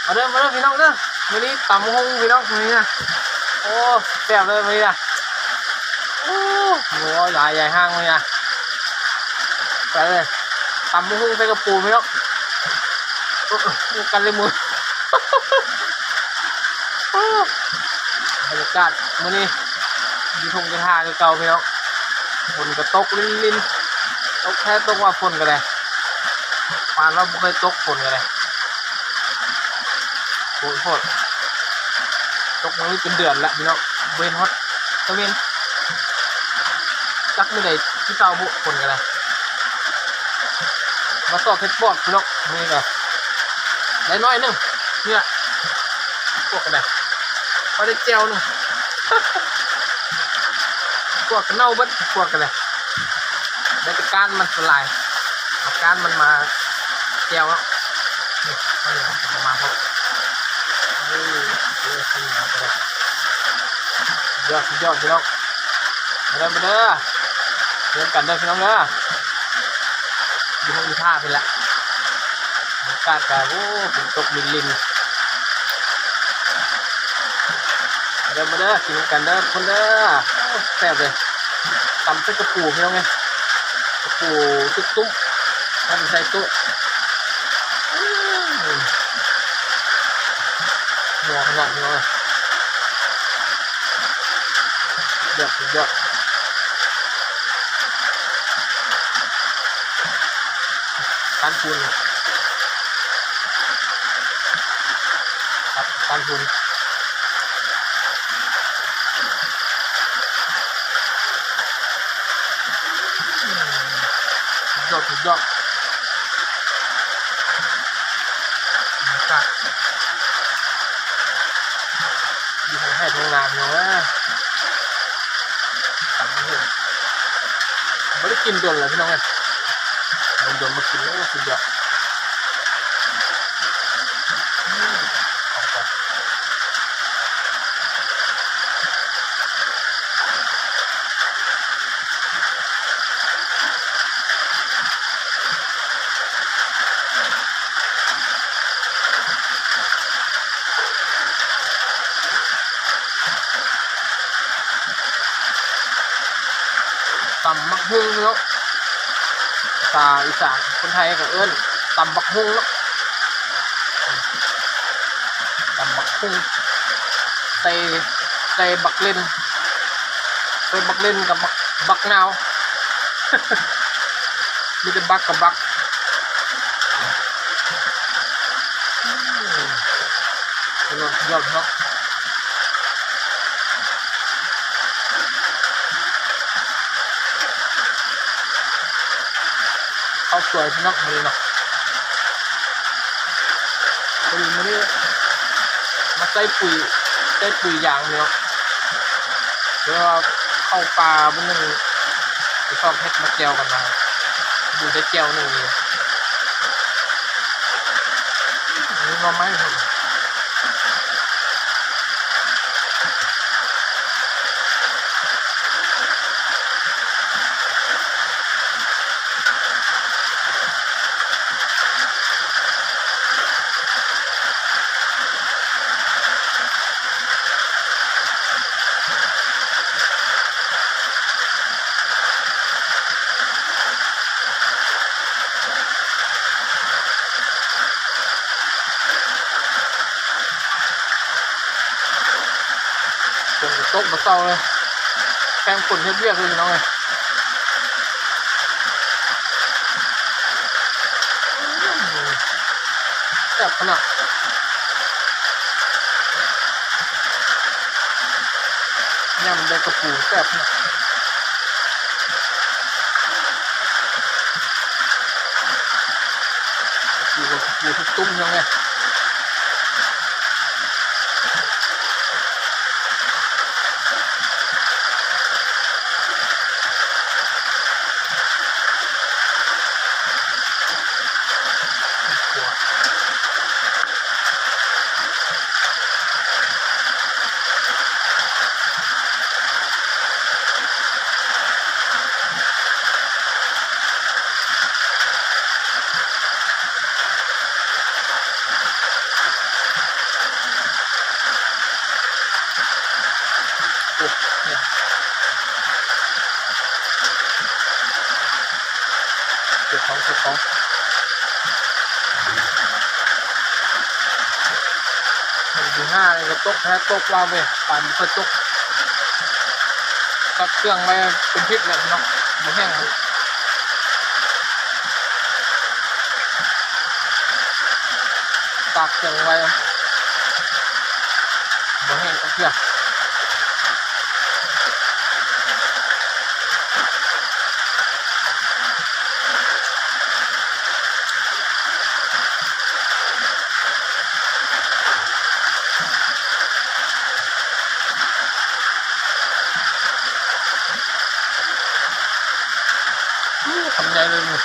ມາເດີ ມາເດີພີ່ນ້ອງເດີ ມື້ນີ້ຕຳບັກຫຸ່ງພີ່ນ້ອງ ມື້ນີ້ນະ ໂອ້ ແຊບເລີຍມື້ນີ້ນະ ໂອ້ ໝູຫຼາຍໃຫຍ່ຫ້າງມື້ນີ້ນະ ໄປເລີຍ ຕຳບັກຫຸ່ງໃສ່ກະປູພີ່ນ້ອງ ໂອ້ ກັນເລີຍມື້ ໂອ້ ບັນຍາກາດມື້ນີ້ຢູ່ທົ່ງຢູ່ທ່າຄືເກົ່າພີ່ນ້ອງ ຝົນກໍຕົກລິນໆ ຕົກແທ້ຕົກວ່າຝົນກໍໄດ້ ປານວ່າບໍ່ເຄີຍຕົກຝົນກໍໄດ້ ໂພດໂພດ ຕົກມານີ້ເປັນເດືອນລະພີ່ນ້ອງ ບໍ່ເຫັນຮອດຕາເວັນ ຈັກມື້ໃດຊິເຊົາບຸ ຝົນກໍໄດ້ ມາຊອກເຫັດປອກພີ່ນ້ອງ ມື້ນີ້ກໍໄດ້ໜ້ອຍໜຶ່ງ ນີ້ລະ ປວກກໍໄດ້ ພໍໄດ້ແຈ່ວໜຶ່ງ ປວກກໍເນົ່າເບິດ ປວກກໍໄດ້ ໄດ້ແຕ່ກ້ານມັນສ່ວນຫຼາຍ ເອົາກ້ານມັນມາແຈ່ວເນາະ ນີ້ ເອົາມາເພາະ ເອີ ເອີ ຂຶ້ນມາກໍໄດ້ ຍອດ ສຸດຍອດພີ່ນ້ອງ ມາເດີ ມາເດີ ເດີນກັນເດີພີ່ນ້ອງເດີ ຢູ່ຫ້ອງອີທ່າພີ້ແຫຼະ ບັນຍາກາດກໍ ໂອ້ ຝົນຕົກລິນໆ ມາເດີ ມາເດີ ກິນນຳກັນເດີທຸກຄົນເດີ ໂອ້ ແຊບເລີຍ ຕຳໃສ່ກະປູພີ່ນ້ອງເອີຍ ກະປູຕຸ້ມໆ ທຳໃສ່ໂຕະ ອືມ ນົວຂະໜາດພີ່ນ້ອງເອີຍ ເດືອດ ເດືອດ ຕານຝຸ່ນ ຕັບຕານຝຸ່ນ ອືມ ສຸດຍອດ ສຸດຍອດ ບັນຍາກາດ ຢູ່ໃນໄຮ່ທົ່ງນາພີ່ນ້ອງເອີຍ ຕຳບັກຫຸ່ງ ບໍ່ໄດ້ກິນດົນແລ້ວພີ່ນ້ອງເອີຍ ດົນໆ ບໍ່ກິນ ໂອ້ ສຸດຍອດ ອືມ ຂອງແຊບ ຕຳບັກຫຸ່ງເນາະ ພາສາອີສານຄົນໄທກໍເອີ້ນຕຳບັກຫຸ່ງເນາະ ຕຳບັກຫຸ່ງ ໃສ່ ໃສ່ບັກເລັ່ນ ໃສ່ບັກເລັ່ນກັບບັກ ບັກນາວ ມີແຕ່ບັກກັບບັກ ອືມ ສຸດຍອດ ສຸດຍອດເນາະ ເຂົ້າສວຍພີ່ນ້ອງ ມື້ນີ້ເນາະ ພໍດີມື້ນີ້ມາໃສ່ປຸຍ ໃສ່ປຸຍຢາງນີ້ເນາະ ແຕ່ວ່າເຂົ້າປ່າມື້ໜຶ່ງ ໄປຊອກເຫັດມາແຈ່ວກັນນະ ຢູ່ໄດ້ແຈ່ວໜຶ່ງນີ້ ມີໜໍ່ໄມ້ພຸ້ນ. ຝົນກໍຕົກບໍ່ເຊົາເລີຍ ແຂ່ງຝົນເຮັດວຽກເລີຍພີ່ນ້ອງເອີຍ ແຊບຂະໜາດ ຍຳໄດ້ກະປູແຊບຂະໜາດ ກະປູ ກະປູທຸກຕຸ້ມ ພີ່ນ້ອງເອີຍ. ເ ວັນທີຫ້ານີ້ກໍຕົກແທ້ຕົກວ່າເວີຍ ປານບໍ່ເຄີຍຕົກ ຕັກເຄື່ອງໄວ້ເປັນທິດແລ້ວເນາະ ບໍ່ແຫ້ງ ຕາກເຄື່ອງໄວ້ ບໍ່ແຫ້ງຈັກເທື່ອ. ໂອ້ ຄຳໃຫຍ່ເລີຍນີ້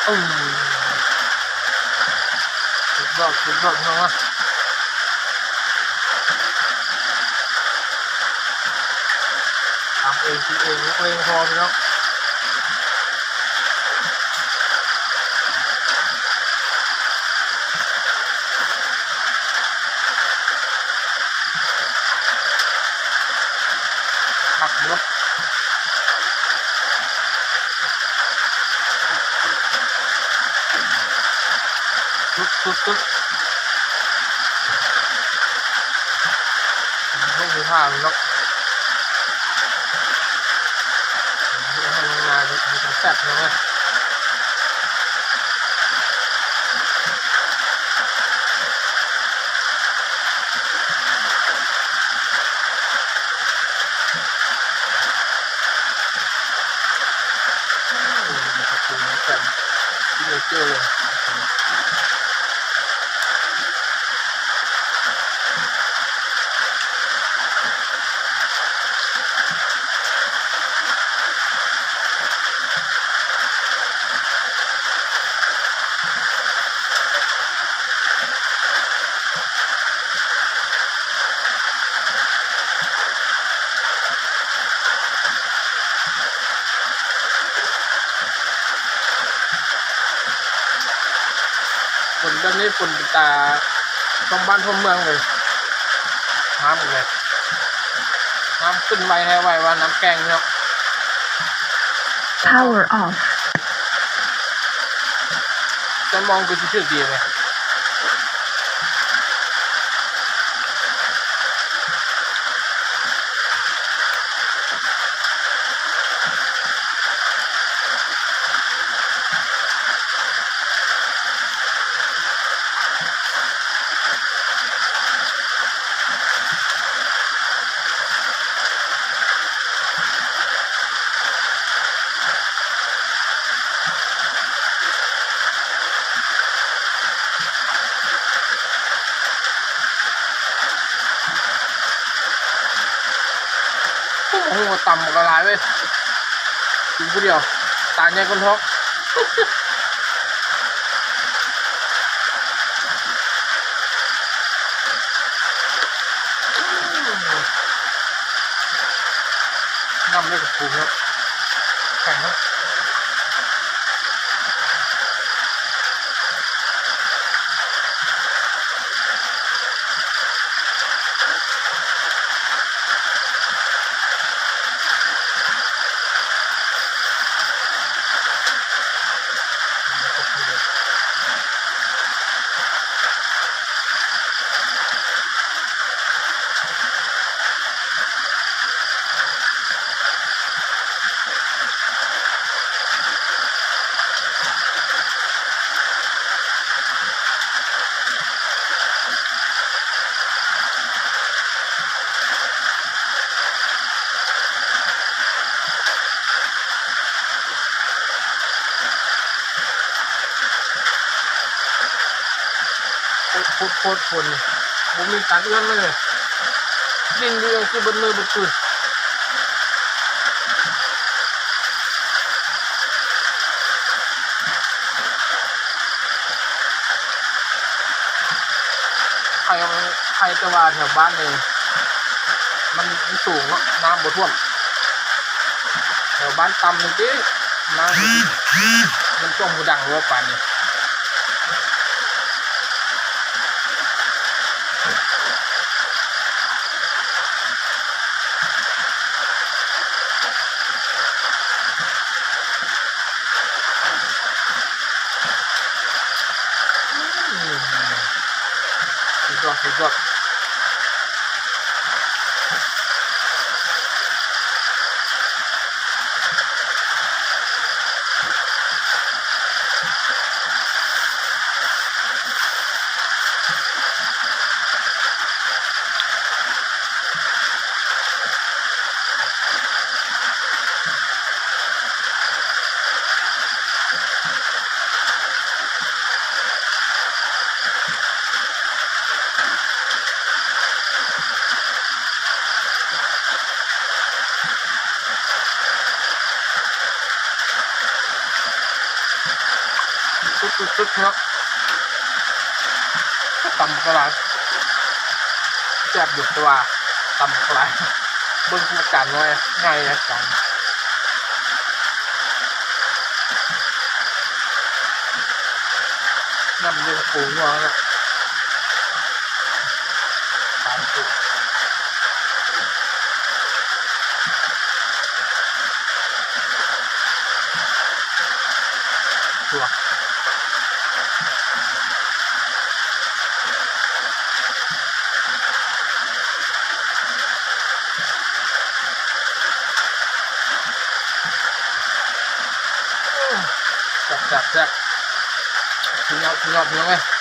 ອືມ ສຸດຍອດ ສຸດຍອດ ພີ່ນ້ອງເອີຍ. ທຳເອງກິນເອງ ເລັກເອງພໍ ພີ່ນ້ອງ. ຄັກຢູ່ ສຸດໆໆ ເບິ່ງເປັນທ່າເນາະ ເຮັດໃຫ້ມັນງາມ ເຮັດໃຫ້ມັນແຊບເນາະ. ຝົນແບບນີ້ ຝົນເປັນຕາທົ່ວບ້ານທົ່ວເມືອງເລີຍ ນ້ຳເລີຍ ນ້ຳຂຶ້ນໄວແທ້ ໄວວ່ານ້ຳແກ້ງເນາະ. Power off. ຈະມອງຄືຊິຖືກດີເລີຍ. ໂອ້ໂຫ ຕຳບັກຫຼາຍເວີຍ ກິນຜູ້ດຽວ ຕາໃຫຍ່ກວ່າທ້ອງ. ນ້ຳໃນກະປຸງເນາະ ແຂງເນາະ. ໂຄດໆ ໂຄດໆ ຝົນ ບໍ່ມີການເອື້ອນເລີຍ ຫຼິ້ນຢູ່ຈັ່ງຊີ້ເບິດມື້ເບິດຄືນ. ໄຄ ໄຄແຕ່ວ່າແຖວບ້ານນີ້ມັນ ມັນສູງເນາະ ນ້ຳບໍ່ຖ້ວມ. ແຖວບ້ານຕ່ຳນີ້ຕິ ນ້ຳມັນຖ້ວມຮູ້ດັງເວີຍປານນີ້. ໂ ສຸດຍອດ. ສຸດໆໆ ເນາະ ຕຳບັກຫຼາຍ ແຊບຢູ່ ແຕ່ວ່າຕຳບັກຫຼາຍ ເບິ່ງຜູ້ຈານໜ້ອຍ ໃຫຍ່ອາຈານ. ນ້ຳເຢັນປູນົວນະ ສາມປູ ຕົວ ແຊບໆໆ ສຸດຍອດ ສຸດຍອດ ພີ່ນ້ອງເອີຍ.